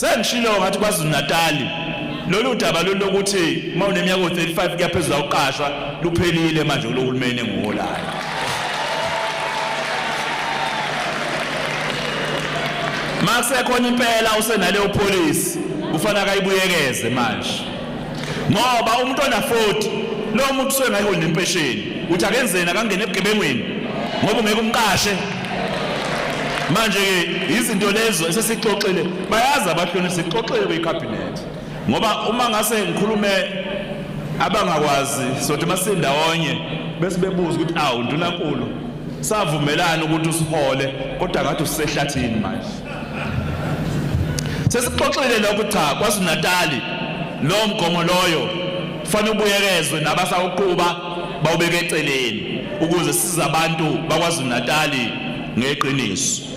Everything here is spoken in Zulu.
Sengishilo ngathi KwaZulu-Natal lolu daba lolu lokuthi uma uneminyaka u-35 kuya phezulu awuqashwa luphelile manje kulo hulumeni engiwuholayo. Makusekhona impela usenaleyo policy kufanele akayibuyekeze manje. Ngoba umuntu ona 40 lo muntu usuke ngayiholi nempesheni uthi akenzeni akangene ebugebengwini ngoba ungeke umqashe. Manje ke izinto lezo esesixoxile bayazi abahloni sixoxile kwicabinet ngoba uma ngase ngikhulume abangakwazi sothi masindawonye bese bebuza ukuthi awu ndunankulu savumelana ukuthi usihole kodwa ngathi usehlathini manje. Sesixoxile lokho cha KwaZulu-Natal lo mgomo loyo kufanele ubuyekezwe nabasawuqhuba bawubeke eceleni ukuze size abantu baKwaZulu-Natal ngeqiniso.